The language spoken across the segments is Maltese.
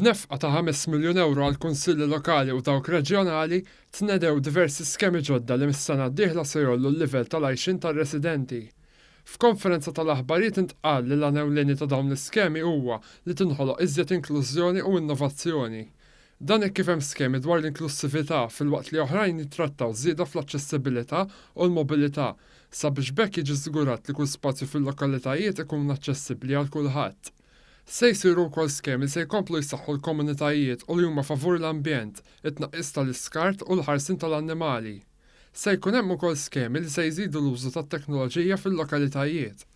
B'nefqa ta' 5 miljun ewro għall-Kunsilli Lokali u dawk Reġjonali, tnedew diversi skemi ġodda li mis-sena d-dieħla se jgħollu l-livell tal-għajxien tar-residenti. F'konferenza tal-aħbarijiet intqal li l-għan ewlieni ta' dawn l-iskemi huwa li tinħoloq iżjed inklużjoni u innovazzjoni. Dan hekk kif hemm skemi dwar l-inklussività filwaqt li oħrajn jittrattaw żieda fl-aċċessibilità u l-mobilità sabiex b'hekk jiġi żgurat li kull spazju fil-lokalitajiet ikun aċċessibbli għal kulħadd. Se jsiru wkoll skemi li se jkomplu jsaħħu l-komunitajiet u li huma favur l-ambjent, it-tnaqqis tal-iskart u l-ħarsien tal-annimali. Se jkun hemm ukoll skemi li se jżidu l-użu tat-teknoloġija fil-lokalitajiet.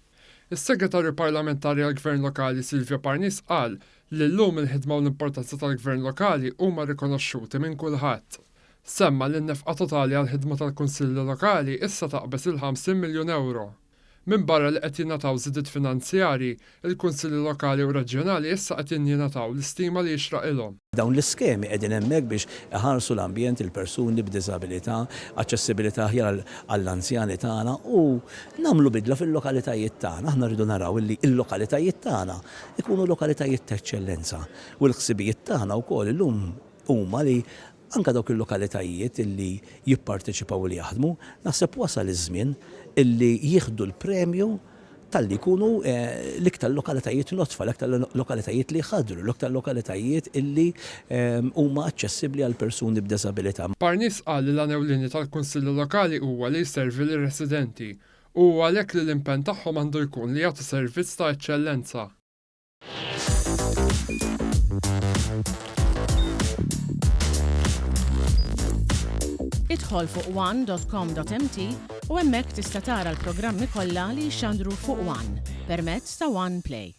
Is-Segretarju Parlamentari għall-Gvern Lokali Silvio Parnis qal li llum il-ħidma u l-importanza tal-Gvern Lokali huma rikonoxxuti minn kulħadd. Semma li n-nefqa totali għall-ħidma tal-Kunsilli Lokali issa taqbeż il-50 miljun ewro. Minbarra li qed jingħataw żidiet finanzjarji, il-Kunsilli Lokali u Reġjonali issa qed jingħataw l-istima li jixraqilhom. Dawn l-iskemi qegħdin hemmhekk biex iħarsu l-ambjent, il-persuni b'diżabilità, aċċessibilità aħjar għall-anzjani tagħna u nagħmlu bidla fil-lokalitajiet tagħna. Aħna rridu naraw illi l-lokalitajiet tagħna jkunu lokalitajiet ta' eċċellenza u l-ħsibijiet tagħna wkoll illum huma li anke dawk il-lokalitajiet illi jipparteċipaw u li jaħdmu, naħseb wasal iż-żmien illi jieħdu l-premju talli jkunu l-iktar lokalitajiet nodfa, l-iktar lokalitajiet li jħaddru, l-iktar lokalitajiet illi huma aċċessibbli għal persuni b'diżabilità. Parnis qal li l-għan ewlieni tal-Kunsilli Lokali huwa li jservi lir-residenti u huwa għalhekk li l-impenn tagħhom għandu jkun li jagħtu servizz ta' eċċellenza. Idħol fuq one.com.mt u hemmhekk tista' tara l-programmi kollha li jixxandru fuq One permezz ta' One Play.